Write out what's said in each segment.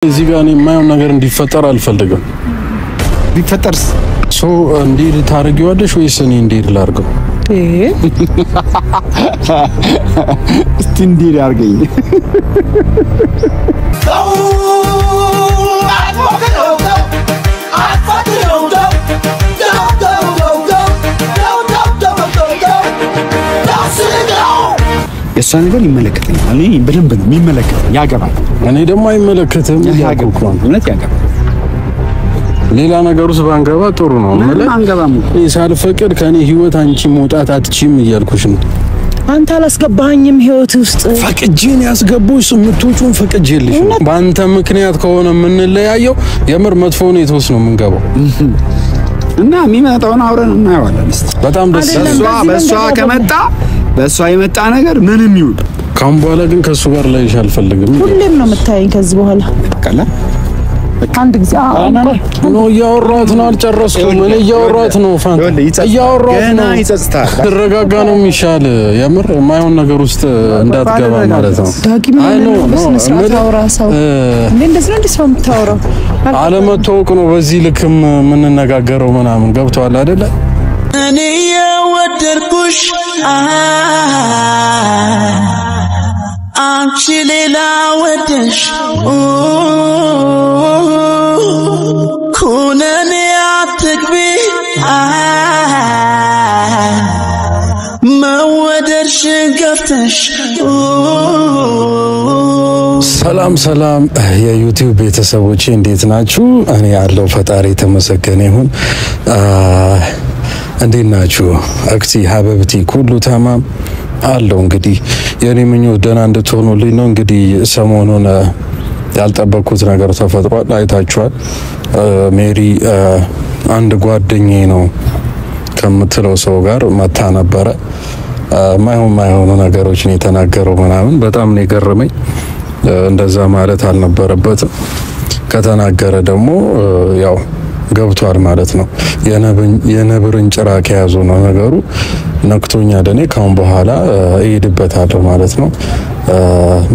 እዚህ ጋር እኔ የማየውን ነገር እንዲፈጠር አልፈልግም። ቢፈጠርስ So እንዲህ ታደርጊዋለሽ ወይስ እኔ እንዲህ ላድርገው? እስቲ እንዲህ አድርገኝ። የእሷ ነገር ይመለከተኛል። እኔ በደንብ ነው የሚመለከተኝ፣ ያገባል። እኔ ደግሞ አይመለከትም እያልኩ እኮ ነው። እውነት ያገባል። ሌላ ነገር ውስጥ ባንገባ ጥሩ ነው። ምንም አንገባም እኮ። እኔ ሳልፈቅድ ከኔ ህይወት አንቺ መውጣት አትችይም እያልኩሽ ነው። አንተ አላስገባኸኝም ህይወት ውስጥ። ፈቅጄን ያስገቡሽ የምትወጪውን ፈቅጄልሽ ነው። በአንተ ምክንያት ከሆነ የምንለያየው የምር መጥፎ ሁኔታ ውስጥ ነው የምንገባው። እና የሚመጣውን አብረን እናየዋለን። እስቲ በጣም ደስ አይደለም። በእሷ በዚህ በእሷ መንገድ ከመጣ በእሷ የመጣ ነገር ምንም ይሁን ካሁን በኋላ ግን ከእሱ ጋር ላይሽ አልፈልግም። ሁሌም ነው የምታየኝ ከዚህ በኋላ። ቀላ አንድ ጊዜ No፣ እያወራሁት ነው፣ አልጨረስኩም። እኔ እያወራሁት ነው፣ ፋንታ እያወራሁት ገና ነው። ይጸጽታል። ትረጋጋ ነው የሚሻል። የምር የማይሆን ነገር ውስጥ እንዳትገባ ማለት ነው። ዳጊ ምን አይ ሆነህ No ነው? No በስነ ስርዓት እምልህ፣ አውራ ሰው እንዴ እንደዚህ ነው እንዴ ሰው የምታወራው? አለመታወቅ ነው በዚህ ልክም የምንነጋገረው ምናምን ገብቶሃል አይደለ? እኔ የወደድኩሽ አንቺ ሌላ ወደሽ፣ ኩነኔ አትግቢ፣ መወደድሽን ገፍተሽ። ሰላም ሰላም የዩቲዩብ ቤተሰቦቼ እንዴት ናችሁ? እኔ ያለው ፈጣሪ የተመሰገነ ይሁን። እንዴት ናችሁ? أختي حبيبتي كله تمام አለው። እንግዲህ የኔ ምኞት ደህና እንድትሆኑልኝ ነው። እንግዲህ ሰሞኑን ያልጠበቅኩት ነገር ተፈጥሯል፣ አይታችኋል። ሜሪ አንድ ጓደኛዬ ነው ከምትለው ሰው ጋር መታ ነበረ። ማይሆን ማይሆኑ ነገሮችን የተናገረው ምናምን በጣም ነው የገረመኝ። እንደዛ ማለት አልነበረበትም። ከተናገረ ደግሞ ያው ገብቷል ማለት ነው። የነብርን ጭራ ከያዙ ነው ነገሩ። ነክቶኛል። እኔ ካሁን በኋላ እሄድበታለሁ ማለት ነው።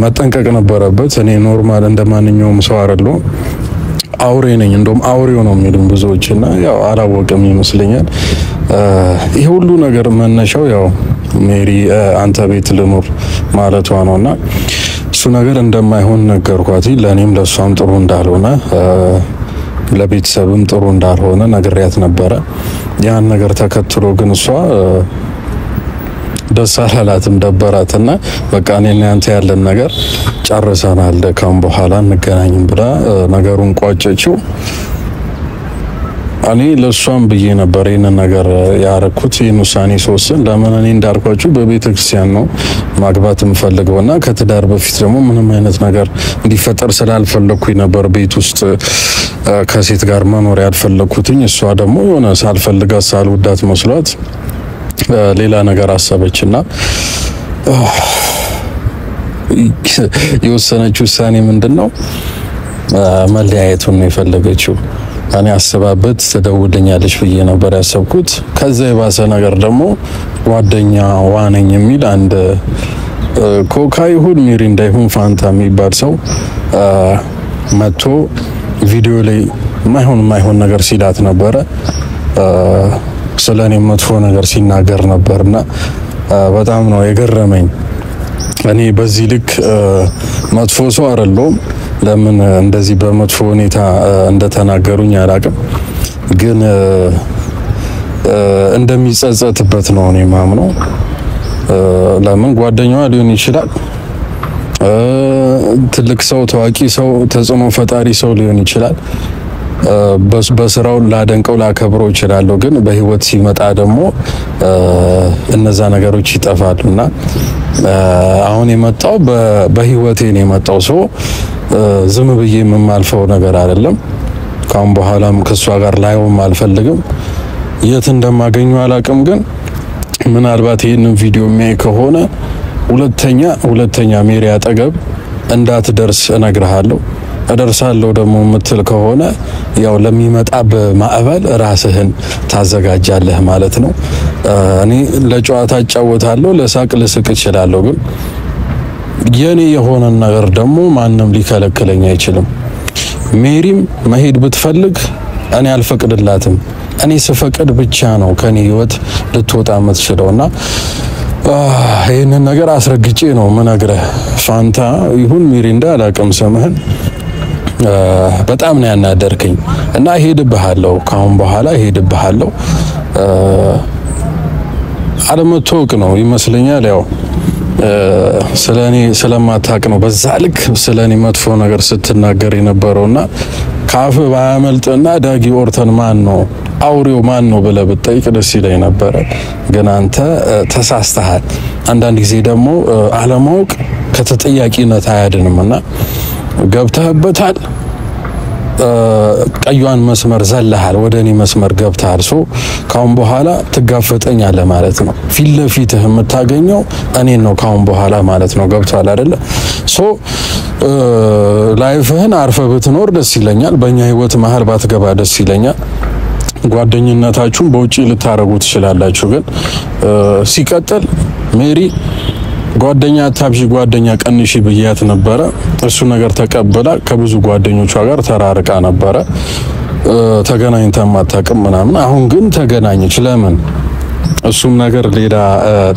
መጠንቀቅ ነበረበት። እኔ normal እንደ ማንኛውም ሰው አይደለሁም። አውሬ ነኝ። እንደውም አውሬው ነው የሚሉኝ ብዙዎች እና ያው አላወቅም ይመስለኛል። ይህ ሁሉ ነገር መነሻው ያው ሜሪ አንተ ቤት ልኑር ማለቷ ነውና እሱ ነገር እንደማይሆን ነገርኳት። ለእኔም ለእሷም ጥሩ እንዳልሆነ፣ ለቤተሰብም ጥሩ እንዳልሆነ ነግሬያት ነበረ። ያን ነገር ተከትሎ ግን እሷ ደስ አላላትም፣ ደበራትና በቃ እኔና አንተ ያለን ነገር ጨርሰናል፣ ካሁን በኋላ እንገናኝም ብላ ነገሩን ቋጨችው። እኔ ለእሷም ብዬ ነበር ይህንን ነገር ያረኩት። ይህን ውሳኔ ስወስን ለምን እኔ እንዳልኳችሁ በቤተ ክርስቲያን ነው ማግባት የምፈልገው እና ከትዳር በፊት ደግሞ ምንም አይነት ነገር እንዲፈጠር ስላልፈለግኩኝ ነበር ቤት ውስጥ ከሴት ጋር መኖር ያልፈለግኩትኝ። እሷ ደግሞ የሆነ ሳልፈልጋት ሳልወዳት መስሏት ሌላ ነገር አሰበችና የወሰነችው ውሳኔ ምንድን ነው? መለያየቱን ነው የፈለገችው። እኔ አስባበት ትደውልኛለች ብዬ ነበር ያሰብኩት። ከዛ የባሰ ነገር ደግሞ ጓደኛ ዋነኝ የሚል አንድ ኮካ ይሁን ሚሪንዳ ይሁን ፋንታ የሚባል ሰው መጥቶ ቪዲዮ ላይ ማይሆን ማይሆን ነገር ሲላት ነበረ። ስለ እኔ መጥፎ ነገር ሲናገር ነበርና በጣም ነው የገረመኝ። እኔ በዚህ ልክ መጥፎ ሰው አይደለሁም። ለምን እንደዚህ በመጥፎ ሁኔታ እንደተናገሩኝ አላቅም፣ ግን እንደሚጸጸትበት ነው እኔ ማምነው። ለምን ጓደኛዋ ሊሆን ይችላል፣ ትልቅ ሰው፣ ታዋቂ ሰው፣ ተጽዕኖ ፈጣሪ ሰው ሊሆን ይችላል። በስራው ላደንቀው ላከብረው እችላለሁ፣ ግን በህይወት ሲመጣ ደግሞ እነዛ ነገሮች ይጠፋሉ እና አሁን የመጣው በህይወቴ ነው የመጣው ሰው ዝም ብዬ የማልፈው ነገር አይደለም። ካሁን በኋላም ከእሷ ጋር ላየውም አልፈልግም። የት እንደማገኘው አላቅም፣ ግን ምናልባት ይህንን ቪዲዮ የሚያይ ከሆነ ሁለተኛ ሁለተኛ ሜሪ አጠገብ እንዳትደርስ እነግርሃለሁ። እደርሳለሁ ደግሞ የምትል ከሆነ ያው ለሚመጣ በማዕበል ራስህን ታዘጋጃለህ ማለት ነው። እኔ ለጨዋታ እጫወታለሁ፣ ለሳቅ ልስቅ እችላለሁ፣ ግን የኔ የሆነን ነገር ደግሞ ማንም ሊከለክለኝ አይችልም። ሜሪም መሄድ ብትፈልግ እኔ አልፈቅድላትም። እኔ ስፈቅድ ብቻ ነው ከኔ ህይወት ልትወጣ የምትችለውና ይህንን ነገር አስረግጬ ነው ምነግርህ። ፋንታ ይሁን ሚሪንዳ አላቅም ስምህን፣ በጣም ነው ያናደርከኝ እና እሄድብሃለሁ፣ ካሁን በኋላ እሄድብሃለሁ። አለመታወቅ ነው ይመስለኛል። ያው ስለኔ ስለማታቅ ነው በዛ ልክ ስለኔ መጥፎ ነገር ስትናገር የነበረውና ካፍ ባያመልጥና ዳጊ ኦርተን ማን ነው አውሬው ማን ነው ብለህ ብትጠይቅ ደስ ይለኝ ነበረ። ግን አንተ ተሳስተሃል። አንዳንድ ጊዜ ደግሞ አለማወቅ ከተጠያቂነት አያድንም እና ገብተህበታል። ቀዩን መስመር ዘለሃል፣ ወደ እኔ መስመር ገብተሃል። So ካሁን በኋላ ትጋፈጠኛለህ ማለት ነው። ፊት ለፊትህ የምታገኘው እኔን ነው ካሁን በኋላ ማለት ነው። ገብቶሃል አይደለ? So life ህን አርፈህ ብትኖር ደስ ይለኛል። በእኛ ህይወት መሀል ባትገባ ደስ ይለኛል። ጓደኝነታችሁን በውጪ ልታረጉ ትችላላችሁ። ግን ሲቀጥል ሜሪ ጓደኛ አታብዢ፣ ጓደኛ ቀንሺ ብያት ነበረ። እሱ ነገር ተቀብላ ከብዙ ጓደኞቿ ጋር ተራርቃ ነበረ። ተገናኝታ ማታውቅም ምናምን። አሁን ግን ተገናኘች። ለምን? እሱም ነገር ሌላ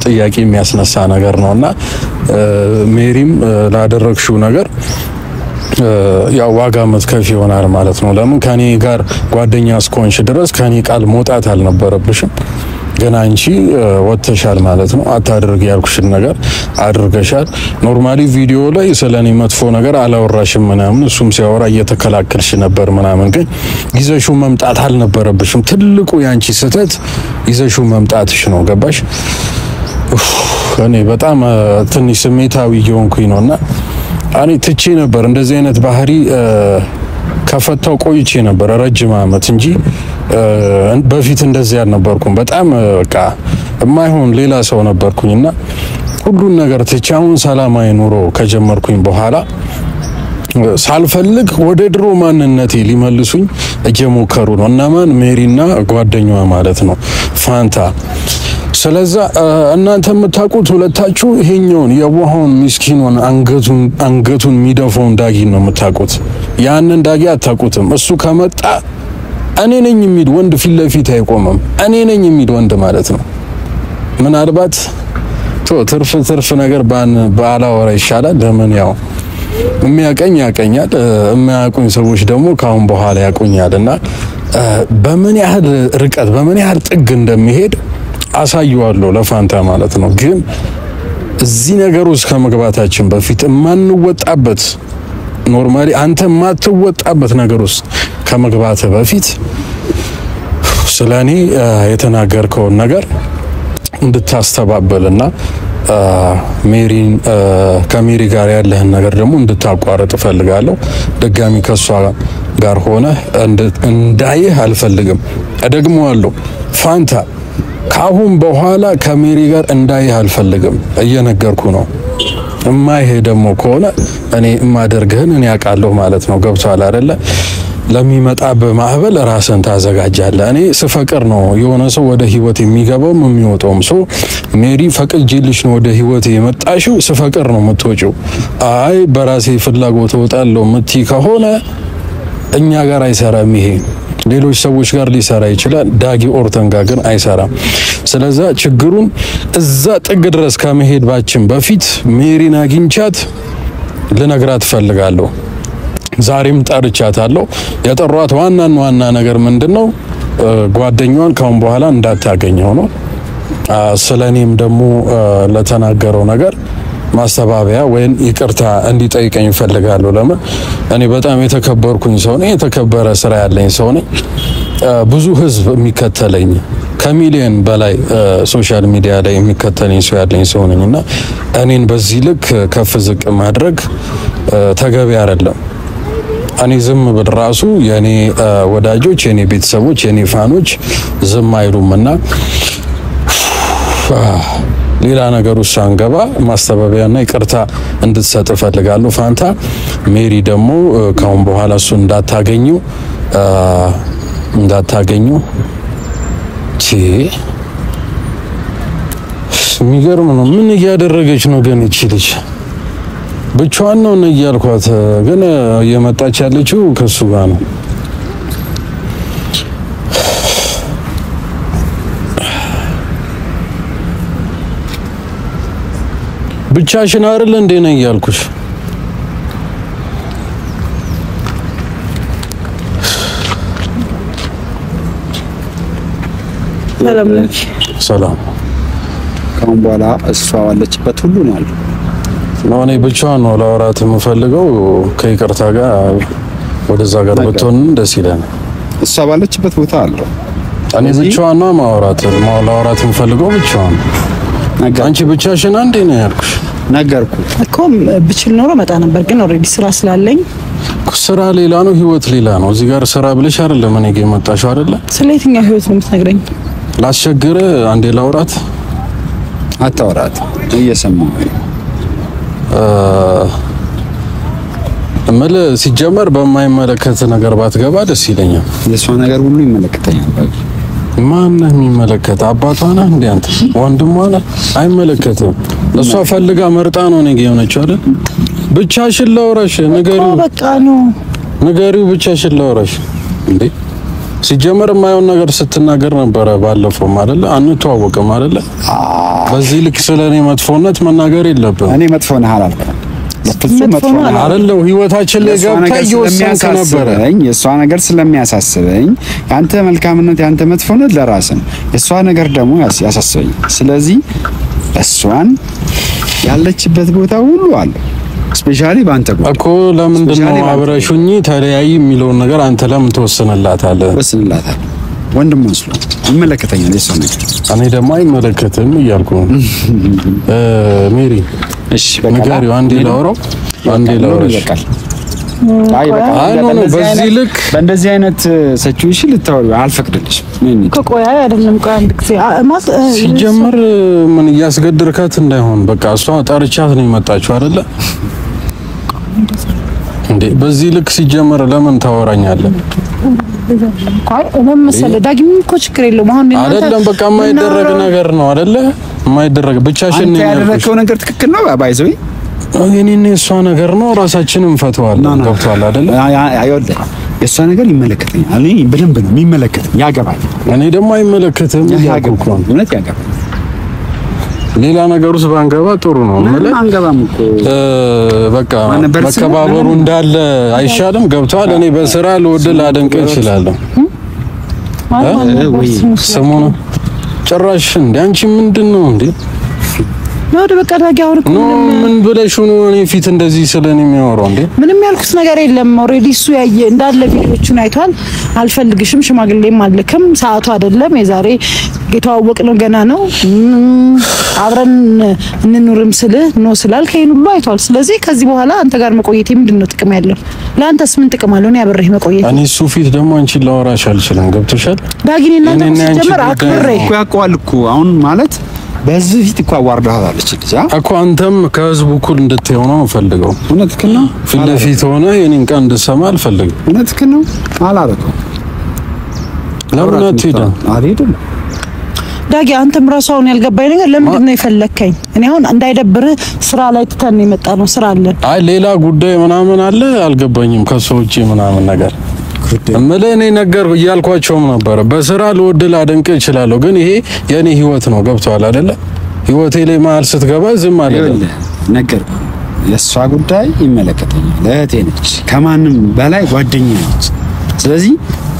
ጥያቄ የሚያስነሳ ነገር ነውና ሜሪም ላደረግሽው ነገር ያው ዋጋ መትከፍ ይሆናል ማለት ነው። ለምን ከኔ ጋር ጓደኛ እስከሆንሽ ድረስ ከኔ ቃል መውጣት አልነበረብሽም። ግን አንቺ ወጥተሻል ማለት ነው። አታድርግ ያልኩሽን ነገር አድርገሻል። Normally ቪዲዮ ላይ ስለኔ መጥፎ ነገር አላወራሽም ምናምን፣ እሱም ሲያወራ እየተከላከልሽ ነበር ምናምን። ግን ይዘሽው መምጣት አልነበረብሽም። ትልቁ ያንቺ ስህተት ይዘሽው መምጣትሽ ነው። ገባሽ? እኔ በጣም ትንሽ ስሜታዊ እየሆንኩኝ ነውና እኔ ትቼ ነበር እንደዚህ አይነት ባህሪ ከፈታው ቆይቼ ነበር ረጅም ዓመት እንጂ በፊት እንደዚህ አልነበርኩም። በጣም በቃ የማይሆን ሌላ ሰው ነበርኩኝና ሁሉን ነገር ትቼ አሁን ሰላማዊ ኑሮ ከጀመርኩኝ በኋላ ሳልፈልግ ወደ ድሮ ማንነቴ ሊመልሱኝ እየሞከሩ ነው። እነማን? ሜሪና ጓደኛዋ ማለት ነው ፋንታ። ስለዛ እናንተ የምታውቁት ሁለታችሁ ይሄኛውን የዋሃውን ምስኪኑን አንገቱን አንገቱን የሚደፋውን ዳጊን ነው የምታውቁት። ያንን ዳጊ አታውቁትም። እሱ ከመጣ እኔ ነኝ የሚል ወንድ ፊት ለፊት አይቆምም። እኔ ነኝ የሚል ወንድ ማለት ነው። ምናልባት ትርፍ ትርፍ ነገር ባን ባላወራ ይሻላል። ለምን ያው የሚያቀኝ ያቀኛል፣ የማያውቁኝ ሰዎች ደግሞ ካሁን በኋላ ያውቁኛል። እና በምን ያህል ርቀት በምን ያህል ጥግ እንደሚሄድ አሳየዋለሁ ለፋንታ ማለት ነው። ግን እዚህ ነገር ውስጥ ከመግባታችን በፊት የማንወጣበት normally አንተ የማትወጣበት ነገር ውስጥ ከመግባት በፊት ስለኔ የተናገርከውን ነገር እንድታስተባበልና ሜሪን ከሜሪ ጋር ያለህን ነገር ደግሞ እንድታቋርጥ እፈልጋለሁ። ድጋሚ ከሷ ጋር ሆነ እንዳይህ አልፈልግም። እደግመዋለሁ ፋንታ፣ ካሁን በኋላ ከሜሪ ጋር እንዳይህ አልፈልግም። እየነገርኩ ነው። እማይሄ ደግሞ ከሆነ እኔ እማደርግህን እኔ አውቃለሁ ማለት ነው። ገብቶሃል አይደለ? ለሚመጣ በማዕበል ራስን ታዘጋጃለህ። እኔ ስፈቅር ነው የሆነ ሰው ወደ ህይወት የሚገባውም የሚወጣውም። So ሜሪ ፈቅጄልሽ ነው ወደ ህይወት የመጣሽው። ስፈቅር ነው የምትወጪው። አይ በራሴ ፍላጎት እወጣለሁ የምትይ ከሆነ እኛ ጋር አይሰራም። ይሄ ሌሎች ሰዎች ጋር ሊሰራ ይችላል። ዳጊ ኦርተን ጋር ግን አይሰራም። ስለዛ ችግሩን እዛ ጥግ ድረስ ከመሄዳችን በፊት ሜሪን አግኝቻት ልነግራት እፈልጋለሁ። ዛሬም ጠርቻታለሁ። የጠሯት ዋናን ዋና ነገር ምንድነው? ጓደኛዋን ካሁን በኋላ እንዳታገኘው ነው። ስለኔም ደግሞ ለተናገረው ነገር ማስተባበያ ወይም ይቅርታ እንዲጠይቀኝ እፈልጋለሁ። ለምን እኔ በጣም የተከበርኩኝ ሰው ነኝ። የተከበረ ስራ ያለኝ ሰው ነኝ። ብዙ ህዝብ የሚከተለኝ ከሚሊዮን በላይ social media ላይ የሚከተለኝ ሰው ያለኝ ሰው ነኝ እና እኔን በዚህ ልክ ከፍ ዝቅ ማድረግ ተገቢ አይደለም። እኔ ዝም ብል ራሱ የኔ ወዳጆች፣ የኔ ቤተሰቦች፣ የኔ fan ኦች ዝም አይሉም እና ሌላ ነገር ውስጥ ሳንገባ ማስተባበያና ይቅርታ እንድትሰጥ እፈልጋለሁ። ፋንታ ሜሪ ደግሞ ካሁን በኋላ እሱ እንዳታገኙ ቺ የሚገርም ነው። ምን እያደረገች ነው ግን እቺ ልጅ? ብቻዋን ነው እያልኳት፣ ግን እየመጣች ያለችው ከሱ ጋር ነው። ብቻሽን አይደል እንዴ ነው እያልኩሽ። ሰላም ነች። ሰላም። ከአሁን በኋላ እሷ ባለችበት ሁሉ ነው ያለው። ነው እኔ ብቻዋን ነው ላወራት የምፈልገው። ከይቅርታ ጋር ወደዛ ጋር ብትሆን ደስ ይለናል። እሷ ባለችበት ቦታ አለው። እኔ ብቻዋን ነው ማውራት ላወራት የምፈልገው ብቻዋን። አንቺ ብቻሽን አንዴ ነው ያልኩሽ ነገርኩ እኮ። ብችል ኖሮ መጣ ነበር፣ ግን already ስራ ስላለኝ። ስራ ሌላ ነው፣ ህይወት ሌላ ነው። እዚህ ጋር ስራ ብለሽ አይደለም እኔ ጋር የመጣሽው አይደለ? ስለ የትኛው ህይወት ነው የምትነግረኝ? ላስቸግር አንዴ ላውራት። አታወራት፣ እየሰማሁ እምልህ ሲጀመር በማይመለከት ነገር ባትገባ ደስ ይለኛል። የእሷ ነገር ሁሉ ይመለከተኛል። ማነህ የሚመለከት? አባቷ ነህ እንዴ አንተ? ወንድሟ ነህ? አይመለከትም። እሷ ፈልጋ መርጣ ነው እኔ ጋር የሆነችው አይደል? ብቻሽን ላውራሽ፣ ንገሪው። በቃ ነው ንገሪው፣ ብቻሽን ላውራሽ። እንዴ ሲጀመር የማይሆን ነገር ስትናገር ነበረ ባለፈውም አይደለ? አንተዋወቅም አይደለ? በዚህ ልክ ስለኔ መጥፎነት መናገር የለብህም። እኔ መጥፎ ነህ አላልኩም። በፍጹም መጥፎ ነህ አይደለም። ህይወታችን ላይ ገብተህ እየወሰንክ ነበረ። የእሷ ነገር ስለሚያሳስበኝ የአንተ መልካምነት የአንተ መጥፎነት ለራስህ ነው። የእሷ ነገር ደግሞ ያሳስበኝ። ስለዚህ እሷን ያለችበት ቦታ ሁሉ አለ። Specially በአንተ ጉዳይ እኮ ለምንድን ነው አብረሽኝ ተለያይ የሚለውን ነገር አንተ ለምን ትወስንላታለህ? ወስንላታለሁ። ወንድም መስሎ ይመለከተኛል የእሷ ነገር። እኔ ደግሞ አይመለከትም እያልኩ ነው። ሜሪ እሺ በቃ ንገሪው። አንዴ ላውራው፣ አንዴ ላውራሽ። ይበቃል። አይ በቃ አይ no no፣ በዚህ ልክ በእንደዚህ አይነት situation ልታወሪ አልፈቅድልሽም። እኮ ቆይ፣ አይ አይደለም፣ ቆይ አንድ ጊዜ ማለት ሲጀመር ምን እያስገድርካት እንዳይሆን፣ በቃ እሷ ጠርቻት ነው የመጣችው አይደለ እንዴ? በዚህ ልክ ሲጀመር ለምን ታወራኛለህ? ቆይ ለምን መሰለህ ዳግም እኮ ችግር የለውም። አሁን አይደለም በቃ የማይደረግ ነገር ነው አይደለ? የማይደረግ ብቻሽን ነው ያልኩሽ። ያደረከው ነገር ትክክል ነው። By the way የኔና የእሷ ነገር ነው፣ ራሳችንን እንፈተዋለን። ገብቶሃል አይደለ? አይወልህ የእሷ ነገር ይመለከተኛል። እኔ በደንብ ነው የሚመለከተኝ፣ ያገባል። እኔ ደግሞ አይመለከትም እያልኩ እኮ ነው። እውነት ያገባል። ሌላ ነገር ውስጥ ባንገባ ጥሩ ነው። ምንም አንገባም እኮ በቃ መከባበሩ እንዳለ አይሻልም? ገብቶሃል? እኔ በስራ ልወድ ላደንቅ እችላለሁ። ስሙ ነው ጭራሽ እንደ አንቺ ምንድን ነው እንዴ? ነው በቃ ዳጊ፣ አሁን እኮ ምን ብለሽ ነው እኔ ፊት እንደዚህ ስለኔ የሚያወራው እንዴ? ምንም ያልኩት ነገር የለም። Already እሱ ያየ እንዳለ ቪዲዮቹን አይቷል። አልፈልግሽም፣ ሽማግሌም አልልክም፣ ሰዓቱ አይደለም፣ የዛሬ የተዋወቅነው ገና ነው፣ አብረን እንኑርም ስልህ no ስላልክ ይሄን ሁሉ አይቷል። ስለዚህ ከዚህ በኋላ አንተ ጋር መቆየቴ ምንድን ነው ጥቅም ያለው? ለአንተስ ምን ጥቅም አለው እኔ አብሬህ መቆየቴ? እኔ እሱ ፊት ደግሞ አንቺን ላወራሽ አልችልም። ገብቶሻል ዳጊ? እኔ እናንተ ሲጀመር አክብሬ እኮ ያውቀዋል እኮ አሁን ማለት በዚህ ፊት እኮ አዋርደሃታለች ልጅ እኮ። አንተም ከህዝቡ እኩል እንድትሆን ነው የምፈልገው። እውነትህን ነው። ፊት ለፊት ሆነ የኔን ቃል እንድትሰማ አልፈልግም። እውነትህን ነው። አላደረገውም። ለምን አትሄድም? አልሄድም። ዳጊ አንተም ራሱ አሁን ያልገባኝ ነገር ለምንድን ነው የፈለከኝ? እኔ አሁን እንዳይደብርህ ስራ ላይ ትተን የመጣ ነው፣ ስራ አለን። አይ ሌላ ጉዳይ ምናምን አለ አልገባኝም። ከሰው ውጪ ምናምን ነገር እምልህ እኔ ነገር እያልኳቸውም ነበረ። በስራ ልወድ ላደንቅ እችላለሁ፣ ግን ይሄ የኔ ህይወት ነው። ገብቶሃል አይደለ? ህይወቴ ላይ መሀል ስትገባ ዝም አልልም። ነገርኩህ፣ የእሷ ጉዳይ ይመለከተኛል። እህቴ ነች፣ ከማንም በላይ ጓደኛዬ ነች። ስለዚህ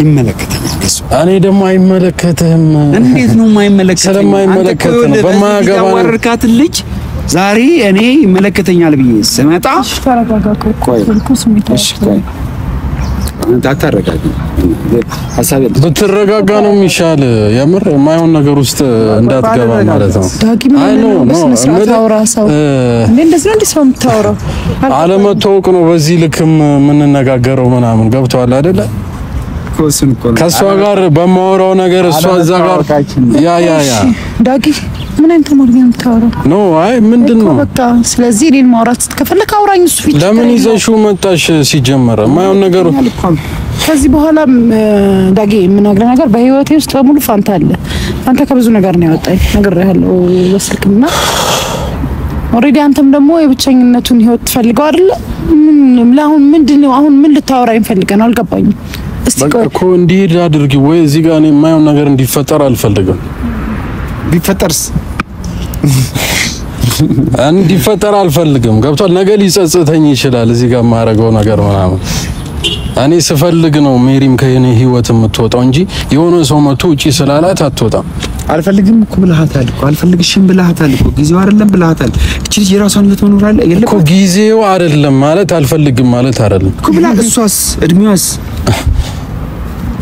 ይመለከተኛል። እሱ እኔ ደግሞ አይመለከትህም። እንዴት ነው የማይመለከተኝ? ስለማይመለከት ነው በማያገባ ያዋረድካትን ልጅ ዛሬ እኔ ይመለከተኛል ብዬ ስመጣ ቆይ እሺ ቆይ ብትረጋጋ ነው የሚሻል። የምር የማይሆን ነገር ውስጥ እንዳትገባ ማለት ነው። ዳጊ ምን ነው በስነ ስርዓት አውራ። ሰው እንዴ እንደዚህ ነው እንዴ ሰው የምታወራው? አለመታወቅ ነው በዚህ ልክም የምንነጋገረው ምናምን ገብቶሃል አይደለ? ከእሷ ጋር በማወራው ነገር እሷ እዛ ጋር yeah yeah yeah ዳጊ ምን አይነት አማርኛ ነው የምታወራው? No አይ ምንድን ነው በቃ ስለዚህ እኔን ማውራት ስትከፈለክ አውራኝ። እሱ ፊት ለምን ይዘሽው መጣሽ? ሲጀመር የማይሆን ነገር ከዚህ በኋላ ዳጊ የምነግርህ ነገር በህይወቴ ውስጥ በሙሉ ፋንታ አለ። ፋንታ ከብዙ ነገር ነው ያወጣኝ፣ ነግሬሃለሁ በስልክም እና Already አንተም ደግሞ የብቸኝነቱን ህይወት ትፈልገው አይደለ? ምን ለአሁን ምንድነው አሁን ምን ልታወራኝ ፈልገህ ነው? አልገባኝም። እስቲ በቃ ቆይ እኮ እንዲሄድ አድርጊ ወይ እዚህ ጋር እኔ የማየውን ነገር እንዲፈጠር አልፈልግም። ቢፈጠርስ እንዲፈጠር አልፈልግም። ገብቷል። ነገ ሊጸጽተኝ ይችላል እዚህ ጋር የማደርገው ነገር ምናምን። እኔ ስፈልግ ነው ሜሪም ከኔ ህይወት የምትወጣው እንጂ የሆነ ሰው መጥቶ ውጪ ስላላት አትወጣም። አልፈልግም እኮ ብለሃታል እኮ፣ አልፈልግሽም ብለሃታል እኮ፣ ጊዜው አይደለም ብለሃታል። እቺ ልጅ የራሷን ህይወት መኖር አለ እኮ የለባትም ጊዜው አይደለም ማለት አልፈልግም ማለት አይደለም። እኮ ብላ፣ እሷስ እድሜዋስ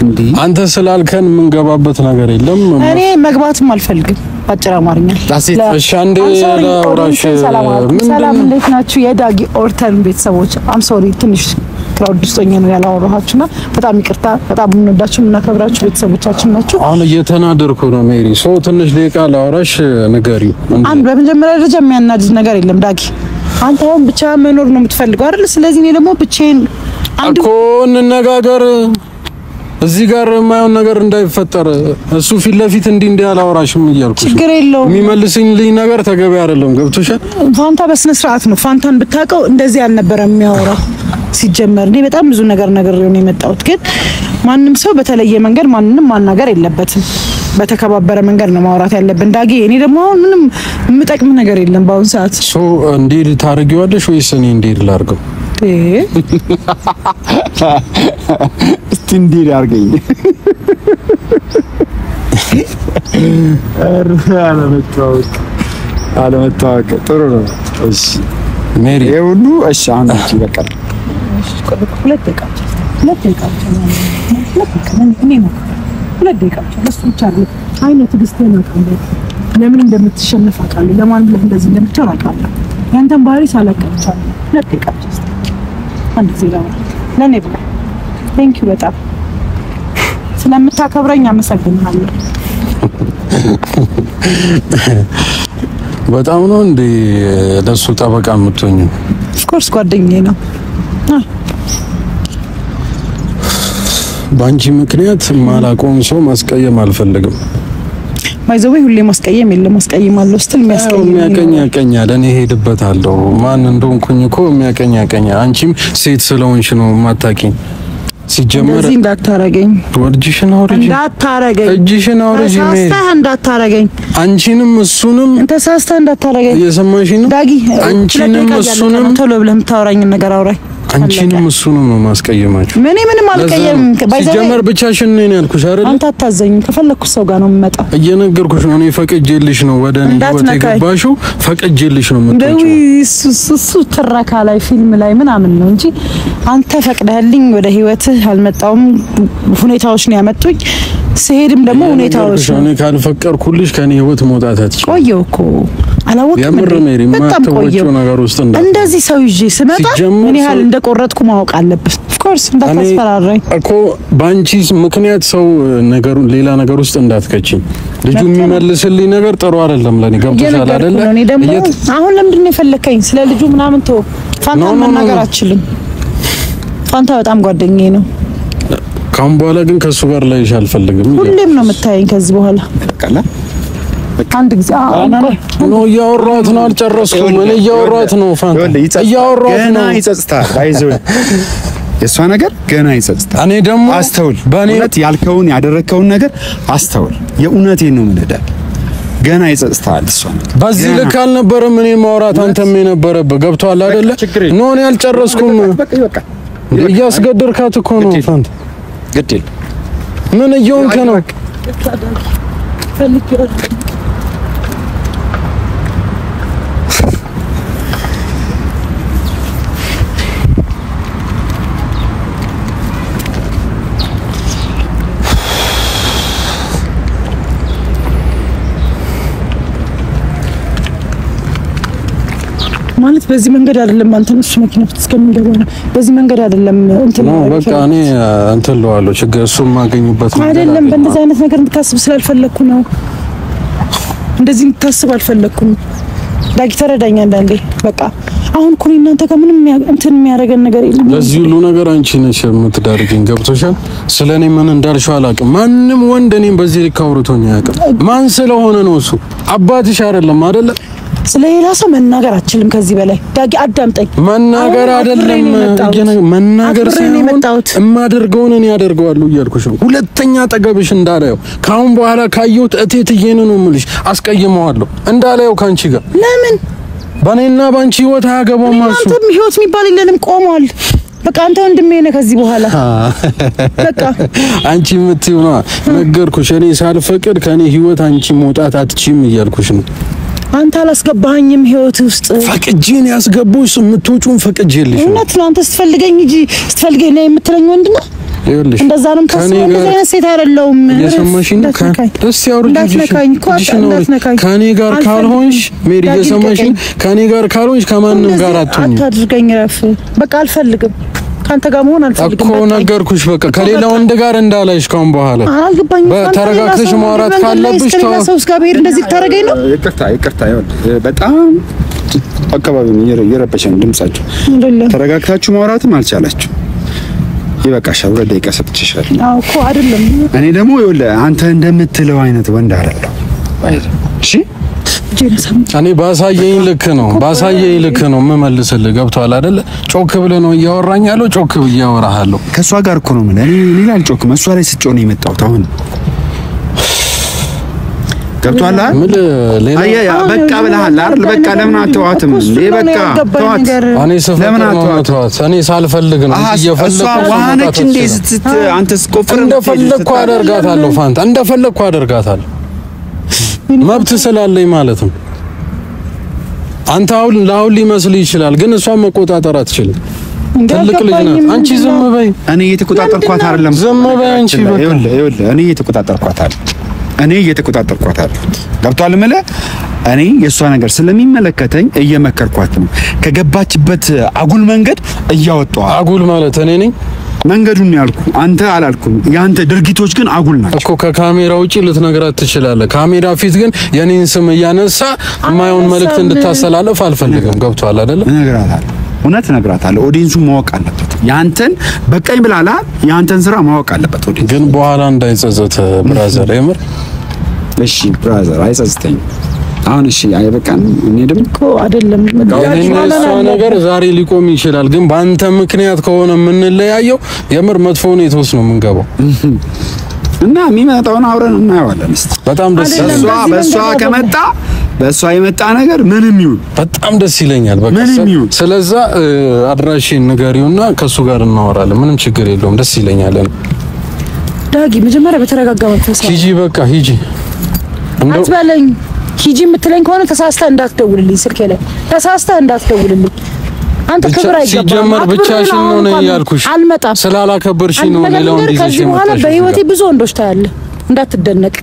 እንዴ? አንተ ስላልከን የምንገባበት ነገር የለም። እኔ መግባትም አልፈልግም። ባጭር አማርኛ ዳሴት እሺ አንዴ I'm sorry, ላውራሽ። audience ን ሰላም አላልኩም። ምንድን ሰላም ነው? እንዴት ናችሁ? የዳጊ ኦርተን ቤተሰቦች I'm sorry ትንሽ crowd ውስጥ ሆኜ ነው ያላወራኋችሁና በጣም ይቅርታ። በጣም የምንወዳችሁ የምናከብራችሁ ቤተሰቦቻችን ናችሁ። አሁን እየተናደርኩ ነው ሜሪ። ሰው ትንሽ ደቂቃ ላውራሽ፣ ንገሪው። አንድ በመጀመሪያ ደረጃ የሚያናድድ ነገር የለም ዳጊ። አንተ አሁን ብቻ መኖር ነው የምትፈልገው አይደል? ስለዚህ እኔ ደግሞ ብቻዬን አንድ እኮ እንነጋገር። እዚህ ጋር የማየውን ነገር እንዳይፈጠር እሱ ፊት ለፊት እንዲህ እንዲህ አላወራሽም እያልኩሽ ነው። ችግር የለውም። የሚመልስልኝ ነገር ተገቢ አይደለም። ገብቶሻል? ፋንታ በስነ ስርዓት ነው። ፋንታን ብታውቀው እንደዚህ አልነበረም የሚያወራው። ሲጀመር እኔ በጣም ብዙ ነገር ነገር ነው የመጣሁት፣ ግን ማንም ሰው በተለየ መንገድ ማንንም ማናገር የለበትም። በተከባበረ መንገድ ነው ማውራት ያለብን ዳጊ። እኔ ደግሞ አሁን ምንም የምጠቅም ነገር የለም በአሁን ሰዓት። So እንዲህ ታደርጊዋለሽ ወይስ እኔ እንዲህ ላድርገው? እ እስቲ እንዲህ አድርገኝ። ኧረ አለመተዋወቅ አለመተዋወቅ ጥሩ ነው። እሺ ሜሪ ይሄ ሁሉ እሺ፣ አሁን እሺ ይበቃል። ሁለት ደቂቃ ብቻ፣ ሁለት ደቂቃ ብቻ፣ ሁለት ደቂቃ እኔ ነው ሁለት ደቂቃ ብቻ። ለሱ ብቻ አይደለም። አይ ነው ትዕግስትህን አውቃለሁ፣ ለምን እንደምትሸነፍ አውቃለሁ፣ ለማን ብለህ እንደዚህ እንደምትሆን አውቃለሁ። ያንተን ባህሪ ሳላውቅ ብቻ ነው። ሁለት ደቂቃ ብቻ እስኪ አንድ ጊዜ ላውራ ለእኔ ብለህ። Thank you በጣም ስለምታከብረኝ አመሰግንሃለሁ። በጣም ነው እንዴ ለሱ ጠበቃ የምትሆኚው? Of course ጓደኛዬ ነው። በአንቺ ምክንያት ማላቆም ሰው ማስቀየም አልፈልግም። By the way ሁሌ ማስቀየም የለም፣ ማስቀየም አለው ስትል የሚያስቀይም የሚያቀኝ ያቀኛል። እኔ ሄድበታለሁ። ማን እንደሆንኩኝ እኮ የሚያቀኝ ያቀኛል። አንቺም ሴት ስለሆንሽ ነው የማታውቂኝ። ሲጀመር እንደዚህ እንዳታረገኝ፣ እጅሽን አውርጂ፣ እንዳታረገኝ፣ እጅሽን አውርጂ ሜሪ። ተሳስተህ እንዳታረገኝ፣ አንቺንም እሱንም ተሳስተህ እንዳታረገኝ እየሰማሽኝ ነው? ዳጊ። አንቺንም ሁለት ደቂቃ እያለቀ እሱንም ነው። ቶሎ ብለህ የምታወራኝን ነገር አውራኝ። አንቺንም እሱንም ነው ማስቀየማችሁ። እኔ ምንም አልቀየምም። By the way ሲጀመር ብቻሽን ነው ያልኩሽ አይደል? አንተ አታዘኝም። ከፈለኩት ሰው ጋር ነው የምመጣው። እየነገርኩሽ ነው። እኔ ፈቅጄልሽ ነው ወደ እኔ ህይወት እንዳትነካኝ። የገባሽው፣ ፈቅጄልሽ ነው እንደው የምትወጪው። እሱ ትረካ ላይ ፊልም ላይ ምናምን ነው እንጂ አንተ ፈቅደህልኝ ወደ ህይወትህ አልመጣሁም። ሁኔታዎች ነው ያመጡኝ። ስሄድም ደግሞ ሁኔታዎች እየነገርኩሽ ነው። ነው። እኔ ካልፈቀድኩልሽ ከኔ ህይወት መውጣት አትችይም። ቆየው እኮ አላወቅም የምር እንዴ? ሜሪ፣ በጣም የማትወጪው ቆየው። ነገር ውስጥ እንዳትገቢ። እንደዚህ ሰው ይዤ ስመጣ ሲጀመር ምን ያህል ሰው- እንደቆረጥኩ ማወቅ አለብህ። Of course እንዳታስፈራራኝ። እኮ በአንቺ ምክንያት ሰው ነገሩን ሌላ ነገር ውስጥ እንዳትከቺኝ። ልጁ የሚመልስልኝ ነገር ጥሩ አይደለም ለኔ። ገብቶሻል እየነገርኩህ አይደለ? ነው። እኔ ደግሞ አሁን ለምንድን ነው የፈለከኝ? ስለ ልጁ ምናምን ተወው። ፋንታን No, no, no, መናገር no. አልችልም። ፋንታ በጣም ጓደኛዬ ነው። ካሁን በኋላ ግን ከእሱ ጋር ላይሽ አልፈልግም። ሁሌም ነው የምታየኝ ከዚህ በኋላ። በቃላ አንድ ጊዜ ቆይ። No እያወራሁት ነው፣ አልጨረስኩም። እኔ እያወራሁት ነው ፋንታ፣ እያወራሁት ገና ነው። ይጸጽታል። አይዞህ የእሷ ነገር ገና ይጸጽታል። እኔ ደግሞ አስተውል። በእኔ እውነት ያልከውን ያደረግከውን ነገር አስተውል። የእውነቴን ነው የምልህ፣ ገና ይጸጽታል። እሷ ነገር በዚህ ገና። ልክ አልነበረም እኔ ማውራት አንተም የነበረብህ ገብቶሃል አይደለ? ችግር የለም። No እኔ አልጨረስኩም። በቃ ይበቃል። እያስገደርካት እኮ ነው ግድ የለም። ፋንታ። ግድ የለም። ምን እየሆንክ ነው? ማለት በዚህ መንገድ አይደለም አንተን እሱ መኪና ውስጥ እስከምንገባ ነው። በዚህ መንገድ አይደለም እንትን No ማድረግ በቃ እኔ እንትን እለዋለሁ። ችግር እሱ የማገኝበት መንገድ አይደለም። አገኘዋለሁ። በእንደዚህ አይነት ነገር እንድታስብ ስላልፈለግኩ ነው። እንደዚህ እንድታስብ አልፈለግኩም። ዳጊ ተረዳኝ። አንዳንዴ በቃ አሁን እኮ እኔ እናንተ ጋር ምንም እንትን የሚያደርገን ነገር የለም። ለዚህ ሁሉ ነገር አንቺ ነሽ የምትዳርጊኝ። ገብቶሻል? ስለ እኔ ምን እንዳልሽው አላውቅም። ማንም ወንድ እኔም በዚህ ልክ አውርቶኝ አያውቅም። ማን ስለሆነ ነው እሱ? አባትሽ አይደለም አይደለ? ስለሌላ ሰው መናገር አትችልም ከዚህ በላይ ዳጊ፣ አዳምጠኝ። መናገር አይደለም መናገር ሳይሆን የማደርገውን እኔ አደርገዋለሁ እያልኩሽ ነው። ሁለተኛ አጠገብሽ እንዳላየው ከአሁን በኋላ ካየሁት እቴትዬን ነው የምልሽ፣ አስቀይመዋለሁ። እንዳላየው ከአንቺ ጋር ለምን በእኔና በአንቺ ህይወት አያገባውም። እሱ አንተም ህይወት የሚባል የለንም፣ ቆሟል። በቃ አንተ ወንድሜ ነህ ከዚህ በኋላ በቃ። አንቺ የምትይው ነው ነገርኩሽ። እኔ ሳልፈቅድ ከእኔ ህይወት አንቺ መውጣት አትችይም እያልኩሽ ነው። አንተ አላስገባኸኝም ህይወት ውስጥ። ፈቅጄን ያስገባሁሽ የምትወጪውን ፈቅጄልሽ ነው። እውነት ነው። አንተ ስትፈልገኝ እንጂ ስትፈልገኝ ነው የምትለኝ ወንድ ነው። ይኸውልሽ እንደዛ ነው የምታስበው። እንደዛ አይነት ሴት አይደለሁም። እየሰማሽኝ ነው? እስቲ አውርጂ፣ እንዳትነካኝ እኮ እንዳትነካኝ። ከእኔ ጋር ካልሆንሽ ሜሪ፣ እየሰማሽኝ? ከእኔ ጋር ካልሆንሽ ከማንም ጋር አትሆኝም። አታድርገኝ። ረፍ በቃ አልፈልግም። ከአንተ ጋር መሆን አልፈልግም እኮ ነገርኩሽ። በቃ ከሌላ ወንድ ጋር እንዳላይሽ ከአሁን በኋላ አልገባኝም። ተረጋግተሽ ማውራት ካለብሽ ከሌላ ሰው ጋር ብሄድ እንደዚህ ልታደርገኝ ነው? ይቅርታ ይቅርታ፣ ይኸውልህ በጣም አካባቢውን እየረበሸ ነው ድምጻችሁ። ተረጋግታችሁ ማውራትም አልቻላችሁ። ይበቃሻል። 2 ደቂቃ ሰጥቼሻለሁ። አዎ እኮ አይደለም። እኔ ደግሞ ይኸውልህ አንተ እንደምትለው አይነት ወንድ አይደለሁም። እሺ እኔ ባሳየኝ ልክ ነው ባሳየኝ ልክ ነው የምመልስልህ። ገብቶሃል አይደለ? ጮክ ብለህ ነው እያወራኝ ያለው። ጮክ ብዬ አወራሃለሁ። ከእሷ ጋር እኮ ነው የምልህ። እኔ እኔ አልጮክም። እሷ ላይ ስትጮህ ነው የመጣሁት። አሁን ገብቶሃል አይደል? አየህ በቃ ብለሃል አይደል? በቃ ለምን አትተዋትም? በቃ ተዋት። እኔ ስፈቅድ ነው የምተዋት። እኔ ሳልፈልግ ነው እየፈለኩ። እሷ ውሃ ነች እንዴ? አንተ ስትቆፍር እንደፈለኩ አደርጋታለሁ። ፋንታ እንደፈለኩ አደርጋታለሁ። መብት ስላለኝ ማለት ነው። አንተ አሁን ለአሁን ሊመስልህ ይችላል፣ ግን እሷን መቆጣጠር አትችልም። ትልቅ ልጅ ናት። አንቺ ዝም በይ። እኔ እየተቆጣጠርኳት አይደለም። ዝም በይ አንቺ። በቃ ይኸውልህ ይኸውልህ፣ እኔ እየተቆጣጠርኳት አይደለም። እኔ እየተቆጣጠርኳት አይደለም። ገብቶሃል የምልህ እኔ የእሷ ነገር ስለሚመለከተኝ እየመከርኳት ነው። ከገባችበት አጉል መንገድ እያወጣኋት። አጉል ማለት እኔ ነኝ መንገዱን ያልኩ አንተ አላልኩም። የአንተ ድርጊቶች ግን አጉል ናቸው እኮ። ከካሜራ ውጪ ልትነግራት ትችላለህ። ካሜራ ፊት ግን የኔን ስም እያነሳ የማይሆን መልእክት እንድታስተላልፍ አልፈልግም። ገብቶሃል አይደለ? እነግራታለሁ፣ እውነት እነግራታለሁ። audience ኡ ማወቅ አለበት። ያንተን በቃኝ ብላላ ያንተን ስራ ማወቅ አለበት audience ኡ። ግን በኋላ እንዳይጸጸት brother፣ የምር እሺ brother፣ አይጸጽተኝም። አሁን እሺ አይበቃን እንሄድም እኮ አይደለም። የኔና የእሷ ነገር ዛሬ ሊቆም ይችላል፣ ግን በአንተ ምክንያት ከሆነ የምንለያየው የምር መጥፎ ሁኔታ ውስጥ ነው የምንገባው። እና የሚመጣውን አብረን እናየዋለን። እስቲ በጣም ደስ ይላል። በእሷ ከመጣ በእሷ የመጣ ነገር ምንም ይሁን በጣም ደስ ይለኛል። በቃ ምንም ይሁን። ስለዛ አድራሽን ንገሪውና ከሱ ጋር እናወራለን። ምንም ችግር የለውም። ደስ ይለኛል። ዳጊ መጀመሪያ በተረጋጋ መንፈስ ሂጂ፣ በቃ ሂጂ። አትበለኝ። ሂጂ የምትለኝ ከሆነ ተሳስተህ እንዳትደውልልኝ፣ ስልኬ ላይ ተሳስተህ እንዳትደውልልኝ። አንተ ክብር አይገባም። ሲጀመር ብቻሽን ነው ነው ያልኩሽ። አልመጣም። ስላላከበርሽኝ ነው ሌላውን ይዘሽ ከዚህ በኋላ በህይወቴ ብዙ ወንዶች ታያለህ፣ እንዳትደነቅ።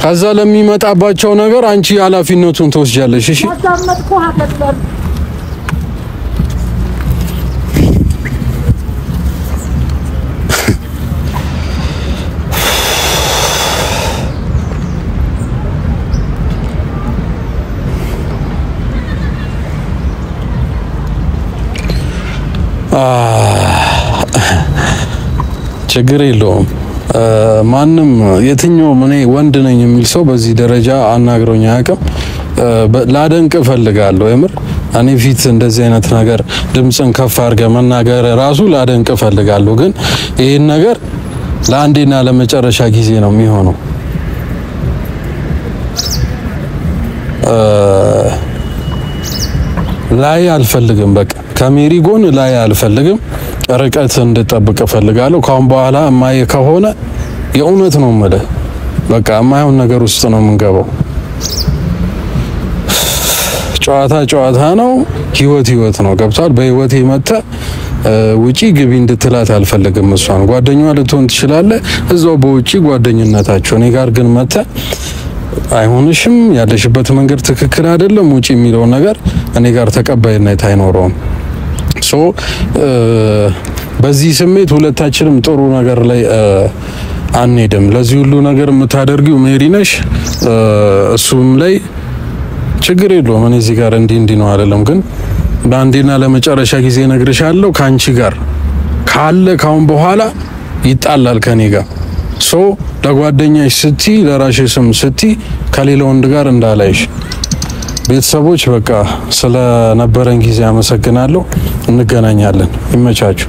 ከዛ ለሚመጣባቸው ነገር አንቺ ኃላፊነቱን ትወስጃለሽ። እሺ ችግር የለውም። ማንም የትኛውም እኔ ወንድ ነኝ የሚል ሰው በዚህ ደረጃ አናግሮኝ አያውቅም። ላደንቅ እፈልጋለሁ። የምር እኔ ፊት እንደዚህ አይነት ነገር ድምፅን ከፍ አድርገህ መናገር ራሱ ላደንቅ እፈልጋለሁ። ግን ይህን ነገር ለአንዴና ለመጨረሻ ጊዜ ነው የሚሆነው። ላይ አልፈልግም። በቃ ከሜሪ ጎን ላይ አልፈልግም። ርቀት እንድጠብቅ እፈልጋለሁ። ካሁን በኋላ እማዬ ከሆነ የእውነት ነው የምልህ፣ በቃ የማይሆን ነገር ውስጥ ነው የምንገባው። ጨዋታ ጨዋታ ነው፣ ህይወት ህይወት ነው። ገብቷል። በህይወቴ መጥተህ ውጪ ግቢ እንድትላት አልፈልግም። እሷን ጓደኛዋ ልትሆን ትችላለህ፣ እዛው በውጪ ጓደኝነታቸው። እኔ ጋር ግን መጥተህ አይሆንሽም፣ ያለሽበት መንገድ ትክክል አይደለም፣ ውጪ የሚለው ነገር እኔ ጋር ተቀባይነት አይኖረውም። so በዚህ ስሜት ሁለታችንም ጥሩ ነገር ላይ አንሄድም። ለዚህ ሁሉ ነገር የምታደርጊው ሜሪ ነሽ። እሱም ላይ ችግር የለውም። እኔ እዚህ ጋር እንዲህ እንዲህ ነው አይደለም፣ ግን በአንዴና ለመጨረሻ ጊዜ እነግርሻለሁ፣ ካንቺ ጋር ካለ ካሁን በኋላ ይጣላል ከኔ ጋር። so ለጓደኛሽ ስቲ ለራስሽ ስም ስቲ ከሌላ ወንድ ጋር እንዳላይሽ። ቤተሰቦች በቃ ስለነበረን ጊዜ አመሰግናለሁ። እንገናኛለን። ይመቻችሁ።